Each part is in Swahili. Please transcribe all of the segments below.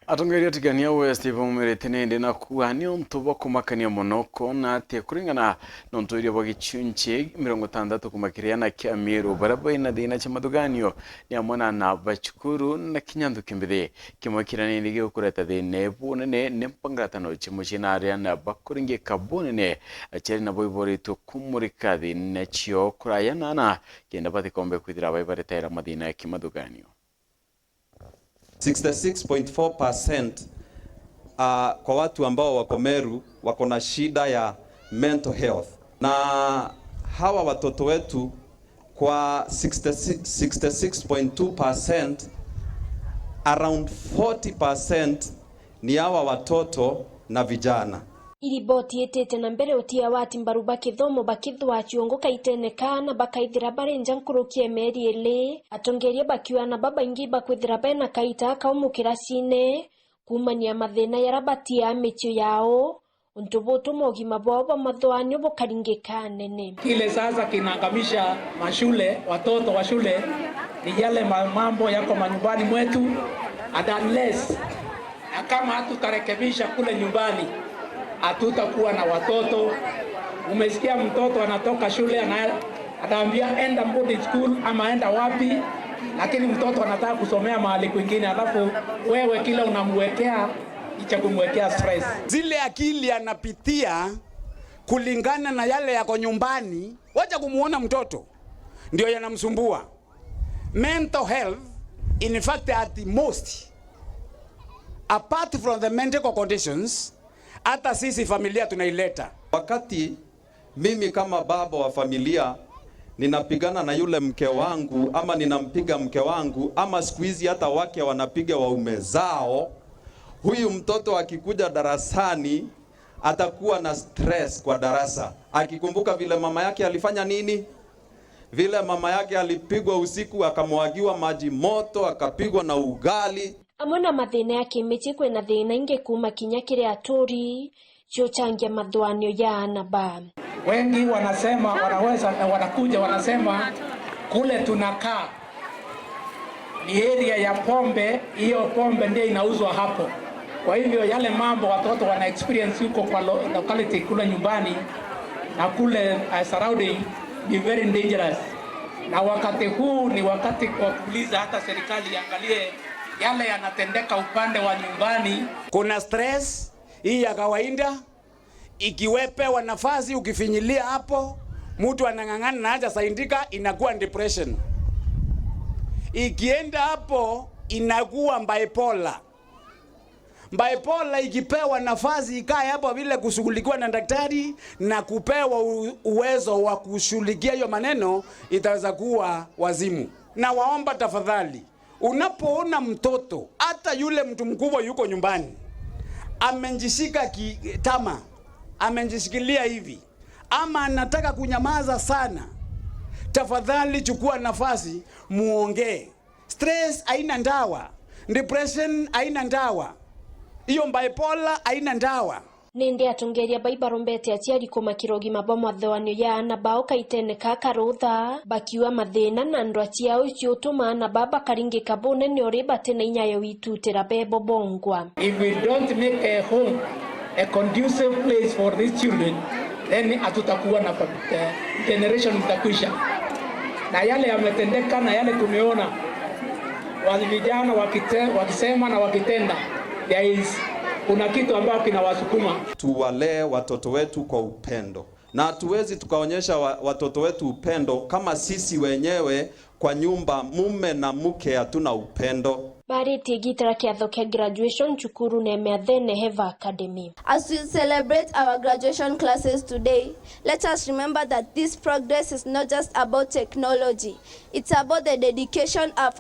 Atongoria tigania West baumirite nindi na kuga ni untu bwa kumakania muno kuona ati kuringana na untuiria bwa gichunchi 60 kumakiria na kia Meru baria baina thina cha mathuganio ni amwe na bachukuru na kinyandu kimbithi kimwe kiria nindi gigukureta thina bunene ni mpangaratano cha mucii na aria na bakuringika bunene aciari nabo iboritwe kumurika thina cio kuraya nana kenda bathikombe kwithira baibaretera mathina ya kimathuganio. 66.4% kwa watu ambao wako Meru wako na shida ya mental health, na hawa watoto wetu kwa 66.2%, around 40% ni hawa watoto na vijana. Iriboti itite na mbere utia wati mbaru bakithomo bakithwa chiongo kaiteneka na bakaithira bari nja nkuruki emeri ili atongeria bakiwa na baba ingi bakwithira bena kaita kaumukira cine kumania mathina yaria batia michio yao untu butuma ugima bwao bwa mathwanio bukaringika nene. Kile sasa kinaangamisha mashule, watoto wa shule ni yale mambo yako manyumbani mwetu, and unless na kama hatutarekebisha kule nyumbani hatutakuwa na watoto. Umesikia mtoto anatoka shule anaambia enda boarding school ama enda wapi, lakini mtoto anataka kusomea mahali kwingine, alafu wewe kila unamwekea cha kumwekea stress. Zile akili anapitia kulingana na yale yako nyumbani, wacha kumuona mtoto ndio yanamsumbua. Mental health, in fact, at the most, apart from the medical conditions, hata sisi familia tunaileta. Wakati mimi kama baba wa familia ninapigana na yule mke wangu ama ninampiga mke wangu ama siku hizi hata wake wanapiga waume zao, huyu mtoto akikuja darasani atakuwa na stress kwa darasa, akikumbuka vile mama yake alifanya nini, vile mama yake alipigwa usiku akamwagiwa maji moto akapigwa na ugali. Amwe na mathina ya kimichi kwina thina ingi kuma kinya kiri aturi ciuchangia mathwanio ya anaba. Wengi wanasema wanaweza, wanakuja wanasema kule tunakaa ni area ya pombe, hiyo pombe ndio inauzwa hapo. Kwa hivyo yale mambo watoto wana experience huko kwa locality kule nyumbani na kule surrounding ni very dangerous. Na wakati huu ni wakati kwa kuuliza hata serikali iangalie yale yanatendeka upande wa nyumbani. Kuna stress hii ya kawaida, ikiwepewa nafasi, ukifinyilia hapo, mtu anang'ang'ana na haja saindika, inakuwa depression. Ikienda hapo inakuwa bipolar. Bipolar ikipewa nafasi ikae hapo bila kushughulikiwa na daktari na kupewa uwezo wa kushughulikia hiyo maneno, itaweza kuwa wazimu. Na waomba tafadhali, unapoona mtoto hata yule mtu mkubwa yuko nyumbani amejishika kitama, amejishikilia hivi, ama anataka kunyamaza sana, tafadhali chukua nafasi muongee. Stress haina ndawa, depression haina ndawa, hiyo bipolar haina ndawa. Nindi atongeria baibarombete aciari kumakira ugima bwa mathwanio ya ana bao kaiteneka karutha bakiuga mathina na ndwa ciao ciutuma ana ba bakaringika bunene uri batena inyayo witutira bebo bongwa. If we don't make a home a conducive place for these children, then hatutakuwa na generation itakwisha. Na yale yametendeka na yale tumeona wa vijana wakisema na wakitenda, there is kuna kitu ambacho kinawasukuma. Tuwalee watoto wetu kwa upendo, na hatuwezi tukaonyesha watoto wetu upendo kama sisi wenyewe kwa nyumba mume na mke hatuna upendo. Baritie gitara kiatho kia graduation cukuru neme Thene Heva Academy. As we celebrate our graduation classes today, let us remember that this progress is not just about technology. It's about the dedication of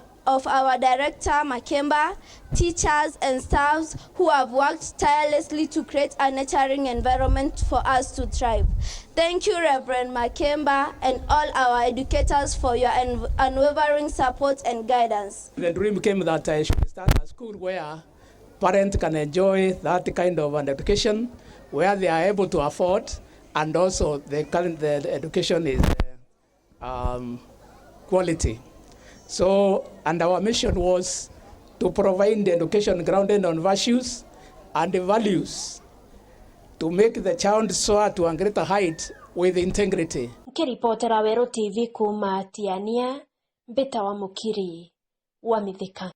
our director, Makemba, teachers and staffs who have worked tirelessly to create a nurturing environment for us to thrive. Thank you, Reverend Makemba, and all our educators for your unwavering support and guidance. The dream came that I should start a school where parents can enjoy that kind of an education, where they are able to afford, and also the education is quality. And our mission was to provide education grounded on virtues and values to make the child soar to a greater height with integrity. Nkiripotera Wero TV kuma Tiania, Mbita wa Mukiri wa Mithika.